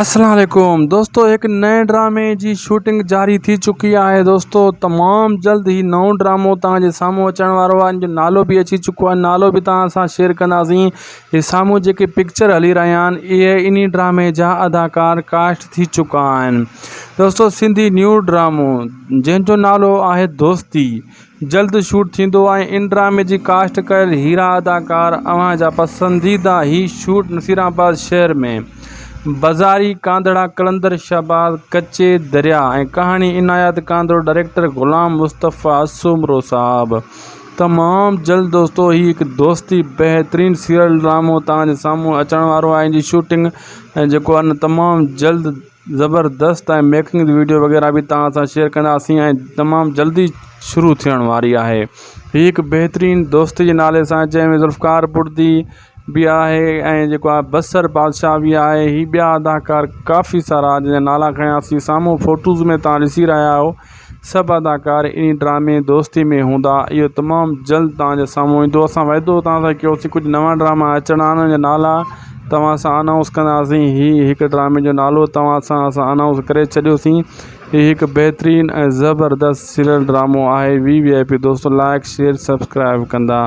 السلام عليڪم دوستو هڪ نئين ڊرامي جي شوٽنگ جاري ٿي چڪي آهي دوستو تمام جلد هي نئون ڊرامو توهان جي سامهون اچڻ وارو آهي ان جو نالو به اچي چڪو آهي نالو به توهان سان شيئر ڪنداسين هي سامهون جيڪي پڪچر هلي رهيا آهن اهي انهي ڊرامي جا اداڪار ڪاسٽ ٿي چڪا آهن دوستو سنڌي نيو ڊرامو جنهن جو نالو آهي دوستي جلد شوٽ ٿيندو ۽ ان ڊرامي جي ڪاسٽ ڪيل هيرا اداڪار اوهان جا پسنديده هي شوٽ نصيرآباد شهر ۾ بزاري ڪانڌڙا قلندر شهباز ڪچي دريا ۽ ڪهاڻي عنايت ڪانڌڙو ڊائريڪٽر غلام مصطفيٰ سومرو صاحب تمام جلد دوستو هي هڪ دوستي بهترين سيريل ڊرامو توهان جي سامهون اچڻ وارو آهي ان جي شوٽنگ جيڪو آهي نه تمام جلد زبردست ۽ ميڪنگ جي ويڊيو وغيره به توهان سان شيئر ڪنداسين ۽ تمام جلدي شروع ٿيڻ واري آهي هي هڪ بهترين دوستي جي نالي سان جنهن ۾ ذوالفقار بڙدي به آهي ۽ جيڪو آهي بصر بادشاهه به آهي هي ٻيا اداڪار ڪافي سارا جن جا نالا کنياسين سامهون فوٽوز ۾ توهان ڏسي رهيا آهيو سڀ اداڪار انهي ڊرامي دوستي ۾ هوندا اهو تمام جلد توهان جي سامهون ايندو اسان وعدو توهان سان ڪيوسين ڪجهه نوان ڊراما اچڻا آهن انهن جا نالا توهان سان انائونس ڪنداسين هي هڪ ڊرامي جو نالو توهان سان اسان انائونس ڪري ڇڏيوسين هي هڪ بهترين ۽ زبردست سيريل ڊرامو آهي وي وي آء پي دوستو لائڪ شيئر سبسڪرائب ڪندا.